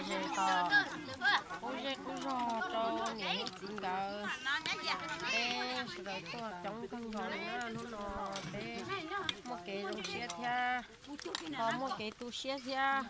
Ze kom qub zej qub zog rau niam txiv nkawd. Peb sawv daws tuaj coob kawg nkaus li na, hnub no peb muaj kev zoo siab thiab, ho muaj kev tu siab thiab.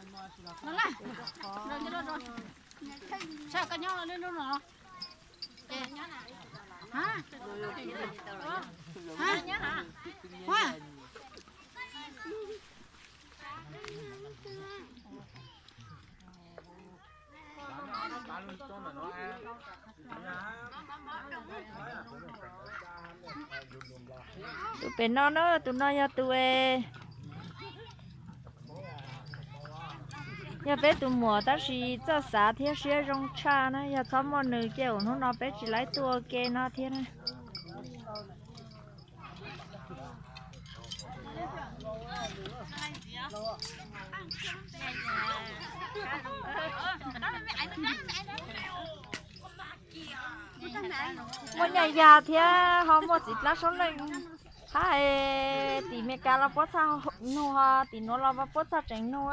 Tus pem no na, tus no yog tus es yog peb tus muam tab sis txawj xav thiab siab zoo tshaj na, yog txhob muaj nws ces hnub no peb tsis laib tuaj ua ke no thiab na. Muaj nyaj yag thiab ho muaj txiv plab saub leej. Hab, tim Mes Kas los puab txhaj nug ho tim nuav los puab txhaj tseem nug.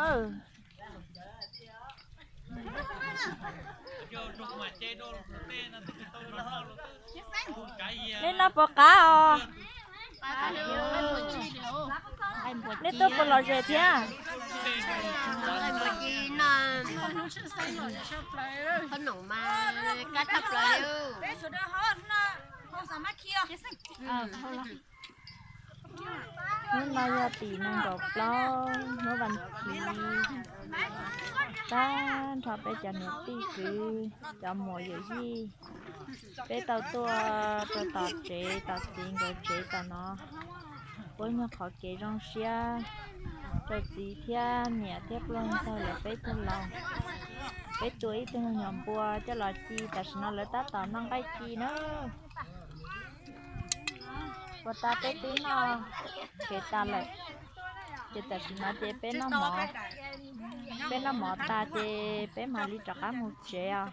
Nej noj puas qab os? Nej tuaj puas lom zem thiab? Hnub no yog tim nees nkaum plaub hnub vas thiv, tag nrho peb cov niam tij kwv, cov muam yawm yij, peb tau tuaj rau tom tsev, tom txiv nkawd tsev tom no. Puab yog qhov kev zoo siab rau txiv thiab niam thiab pluag ntxawg lawv peb tug laus. Peb tua ib tug nyuam npua coj los ci, tam sim no lawv tab tom noj nqaij ci na. Ua tas peb twb noj kev tas lawm, ces tam sim no ces peb noj mov, peb noj mov tas ces peb mam li rov qab mus tsev os.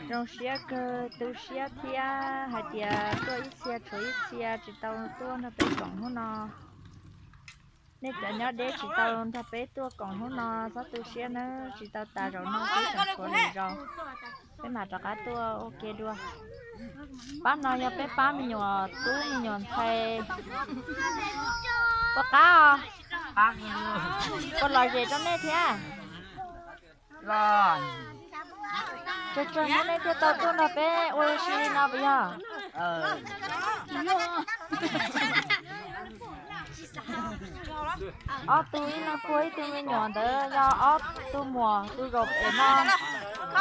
Zoo siab kawg, tu siab thiab hais tias tuaj ib txhia tshuav ib txhia tsis tau tuaj nrog peb koom hnub no. Nej cov nyob deb tsis tau nrog peb tuaj koom hnub no, txhob tu siab nawb, tsis tau tas zaum no xwb, tseem tshuav lwm zaus peb mam rov qab tuaj ua ke dua. Pab no yog peb pab me nyuam tub me nyuam ntxhais. Puas qab os? Puas lom zem rau nej thiab? Tsawg tsawg hnub nej thiaj tau tuaj nrog peb ua si li no puas yog? Ob tug ib leeg puag ib tug me nyuam ntawd yog ob tug muam, tus zaum pem no,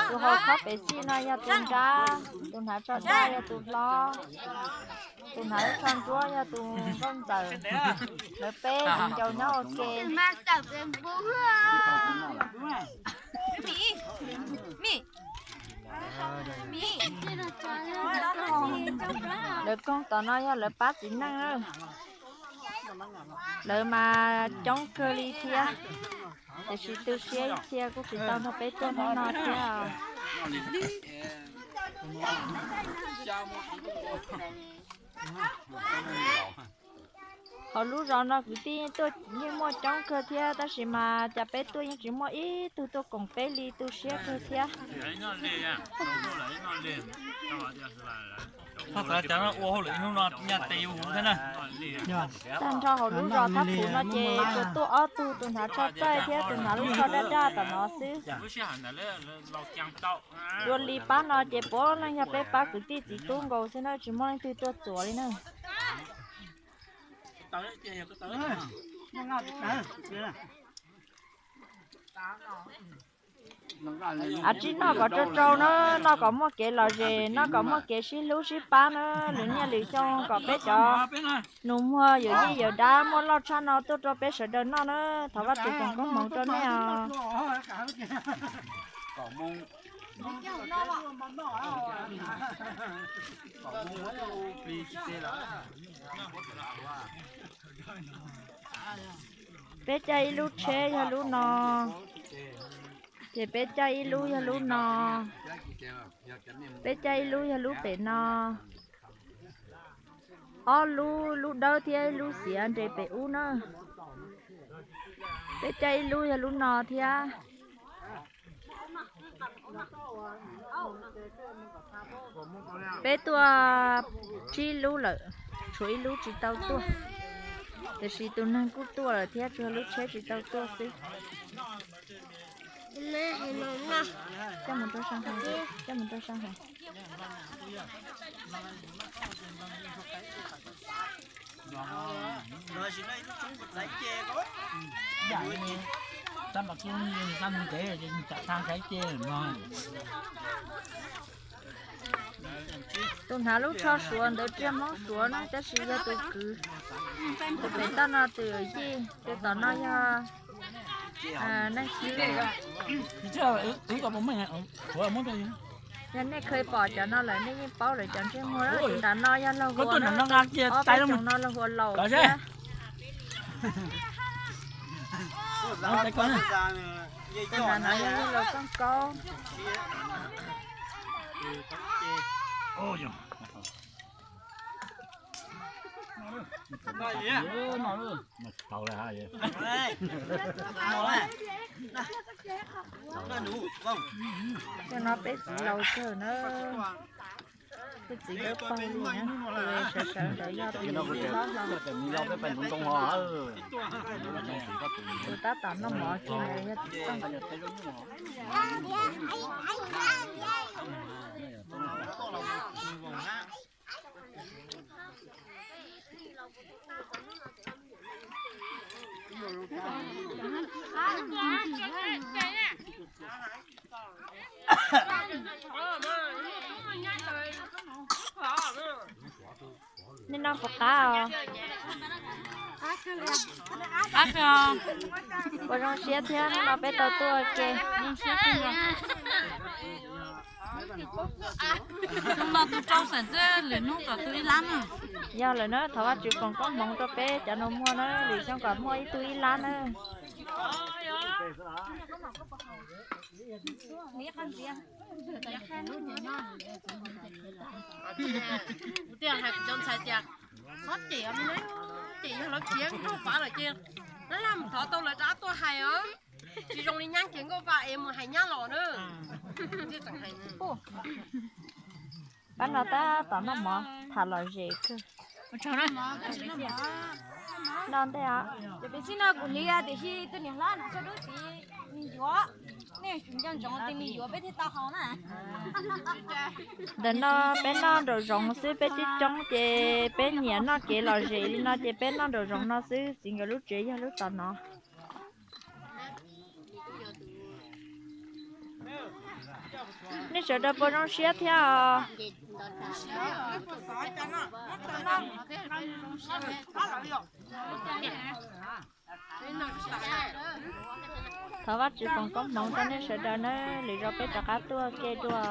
tus haus khob pem xij no yog tus nrab, tus hnav tsho daj yog tus hlob, tus hnav lub tsho ntsuab yog tus nkauj ntxawm. Lawv peb viv ncaus nyob ua ke. Lawv koog tom no yog lawv pab txiv neej na. Lawv mas coob kawg li thiab, tiam sis tu siab ib txhia kuj tsis tau nrog peb tuaj hnub no thiab. Hauv lub zos no kwv tij tuaj yeej muaj coob kawg thiab, tab sis mas cas peb tuaj yeej tsis muaj ib tug tuaj koom peb li, tu siab kawg thiab. Tag nrho hauv lub zos Thab Phuv no ces tsuas tuaj ob tug, tus hnav tsho txaij thiab tus hnav lub tsho daj daj tom no xwb. Dua li pab no ces puav leej yog peb pab kwv tij txiv tub nkaus xwb na, tsis muaj leej twg tuaj txuas li na. Av tsib noj kom tsau tsau na, noj kom muaj kev lom zem, noj kom muaj kev sib hlub sib pab na, lwm niaj lwm xyoo kom peb cov nus muag yawm yij yawm dab muaj loj tshaj no tuaj rau peb sawv daws noj na. Thov Vajtswv foom koob hmoov rau nej os. Peb caij ib lub tsheb yog lub no, ces peb caij ib lub yog lub no, peb caij ib lub yog lub pem no, ob lub, lub dawb thiab ib lub xiav nres pem ub na. Peb caij ib lub yog lub no thiab. Peb tuaj tsib lub lawm, tshuav ib lub tsis tau tuaj, tiam sis tus neeg kuj tuaj lawm thiab, tsuas lub tsheb tsis tau tuaj xwb. Coj mus rau sab hauv, coj mus rau sab hauv. Tus hnav lub tsho suav ntawd tsiaj Hmoob suav na, tab sis yog tus kwv. Tus pem toj no tus yij, tus tom no yog neeg xwb. Yog nej kheev pom cov no lawm nej yeej paub lawm cov ntsej muag. Tus nram no yog laug Huas, ob peb xyoos no laug Huas Laus thiab. Tus nram no yog laug Kooj Kaub. Cov no peb txiv laus kawg na. Peb txiv lawv pog li na, sawv sawv ntawd yog tus hlob hlob. Tus tab tom noj mov kiag ntawd yog txiv Tooj. Nej noj puas qab os? Qab kawg. Puas zoo siab thiab, hnub no peb tau tuaj ua ke? Tus no tus rau xeem xwb, lwm hnub kom tu ib lab na. Yog lawm na, thov Vajtswv foom koob hmoov rau peb cov nus muag na, lwm xyoo kom muaj ib tug ib lab na. Kuv thiaj hais kuv cov ntxhais tias, txhob cem, cem yog lawv khiav nkauj vaj lawm ces lawv lam thov tau lawv rov qab tuaj hais os. Tsis zoo li nyab khiav nkauj vaj es mus hais nyab los na. Pab no tab tom noj mov tham lom zem kawg. Noj ntej os. Cov peb xib no kuv hliv tiam sis tus niam hlob no sab dub tid nws yuav, nej tsum nco ntsoov tias nws yuav peb thiaj tau haus na. Ntawm no peb noj nraum zoov xwb, peb coob coob ces peb nyiam noj kev lom zem li no ces peb noj nraum zoov no xwb. Txiv nkawd lub tsev yog lub tom no. Nej sawv daws puas zoo siab thiab os? Thov Vajtswv foom koob hmoov rau nej sawv daws na, lwm zaus peb rov qab tuaj ua ke dua.